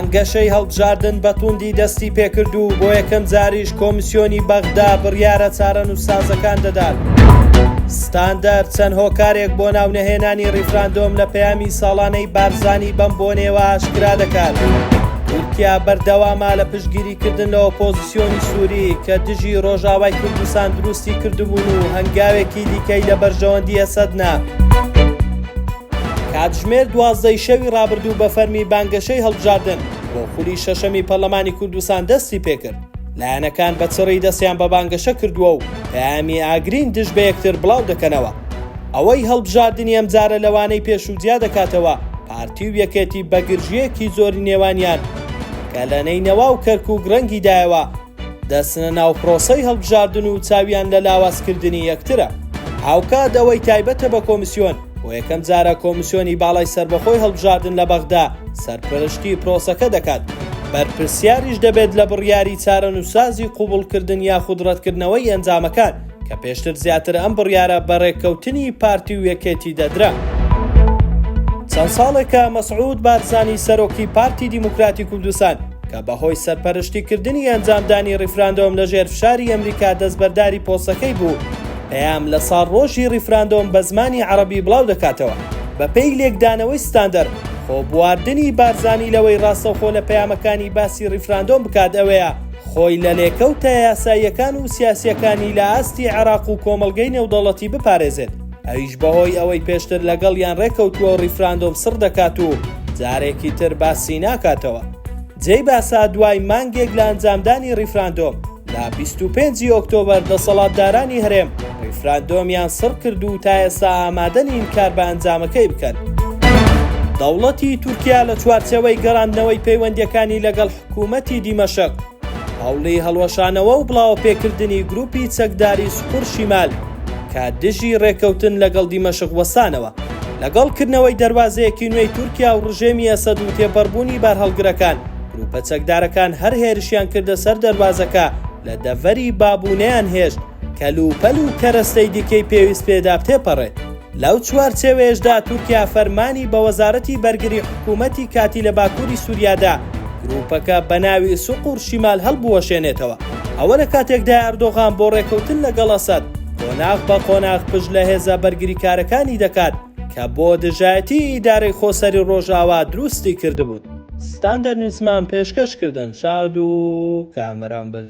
بانگەشەی هەڵبژاردن بە توندی دەستی پێکرد و بۆ یەکەم جاریش کۆمیسیۆنی بەغدا بڕیارە چارەنووسسازەکان دەدات. ستاندەر چەند هۆکارێک بۆ ناونەهێنانی ڕیفراندۆم لە پەیامی ساڵانەی بارزانی بەم بۆنەیەوە ئاشکرا دەکات. تورکیا بەردەوامە لە پشتگیریکردن لە ئۆپۆزیسیۆنی سووری کە دژی ڕۆژاوای کوردستان دروستی کردبوون و هەنگاوێکی دیکەی لە بەرژەوەندی ئەسەد نا. کاتژمێر 12 ی شەوی ڕابردوو بە فەرمی بانگەشەی هەڵبژاردن بۆ خولی شەشەمی پەرلەمانی کوردستان دەستی پێکرد. لایەنەکان بە چڕی دەستیان بە بانگەشە کردووە و پەیامی ئاگرین دژ بە یەکتر بڵاو دەکەنەوە. ئەوەی هەڵبژاردنی ئەمجارە لەوانەی پێشوو جیا دەکاتەوە، پارتی و یەکێتی بە گرژییەکی زۆری نێوانیان کە لە نەینەوا و کەرکووک ڕەنگی دایەوە، دەچنە ناو پرۆسەی هەڵبژاردن و چاویان لە لاوازکردنی یەکترە. هاوکات ئەوەی تایبەتە بە کۆمیسیۆن، بۆ یەکەم جارە کۆمیسیۆنی باڵای سەربەخۆی هەڵبژاردن لە بەغدا سەرپەرشتی پرۆسەکە دەکات، بەرپرسیاریش دەبێت لە بڕیاری چارەنووسسازی قبوڵکردن یاخود ڕەتکردنەوەی ئەنجامەکان، کە پێشتر زیاتر ئەم بڕیارە بە ڕێککەوتنی پارتی و یەکێتی دەدرا. چەند ساڵێکە مەسعود بارزانی سەرۆکی پارتی دیموکراتی کوردستان کە بەهۆی سەرپەرشتیکردنی ئەنجامدانی ڕیفراندۆم لەژێر فشاری ئەمریکا دەستبەرداری پۆستەکەی بوو، پەیام لە ساڵڕۆژی ڕیفراندۆم بە زمانی عەڕەبی بڵاو دەکاتەوە. بەپێی لێکدانەوەی ستاندەر، خۆ بواردنی بارزانی لەوەی ڕاستەوخۆ لە پەیامەکانی باسی ڕیفراندۆم بکات ئەوەیە خۆی لە لێکەوتە یاساییەکان و سیاسییەکانی لە ئاستی عێراق و کۆمەڵگەی نێودەوڵەتی بپارێزێت، ئەویش بەهۆی ئەوەی پێشتر لەگەڵیان ڕێکەوتووە و ڕیفراندۆم سڕ دەکات و جارێکی تر باسی ناکاتەوە. جێی باسە دوای مانگێک لە ئەنجامدانی ڕیفراندۆم، لە 25 ی ئۆکتۆبەر دەسەڵاتدارانی هەرێم ڕیفراندۆمیان سڕ کرد و تا ئێستا ئامادە نین کار بە ئەنجامەکەی بکەن. دەوڵەتی تورکیا لە چوارچێوەی گەڕاندنەوەی پەیوەندییەکانی لەگەڵ حکوومەتی دیمەشق، هەوڵی هەڵوەشانەوە و بڵاوەپێکردنی گرووپی چەکداری سقور شیمال کە دژی ڕێککەوتن لەگەڵ دیمەشق وەستانەوە، لەگەڵ کردنەوەی دەروازەیەکی نوێی تورکیا و ڕژێمی ئەسەد و تێپەڕبوونی بارهەڵگرەکان، گرووپە چەکدارەکان هەر هێرشیان کردە سەر دەروازەکە لە دەڤەری باب و نەیانهێشت کەلوپەل و کەرەستەی دیکەی پێویست پێدا تێپەڕێت. لەو چوارچێوەیەشدا تورکیا فەرمانی بە وەزارەتی بەرگری حکوومەتی کاتی لە باکووری سووریادا گرووپەکە بە ناوی سوقور شیمال هەڵبوەشێنێتەوە. ئەوە لە کاتێکدایە ئەردۆغان بۆ ڕێککەوتن لەگەڵ ئەسەد قۆناغ بە قۆناغ پشت لە هێزە بەرگریکارەکانی دەکات کە بۆ دژایەتی ئیدارەی خۆسەری ڕۆژئاوا دروستی کردبوون. ستاندەر نیوزمان پێشکەش کردن شاد و کامەران بن.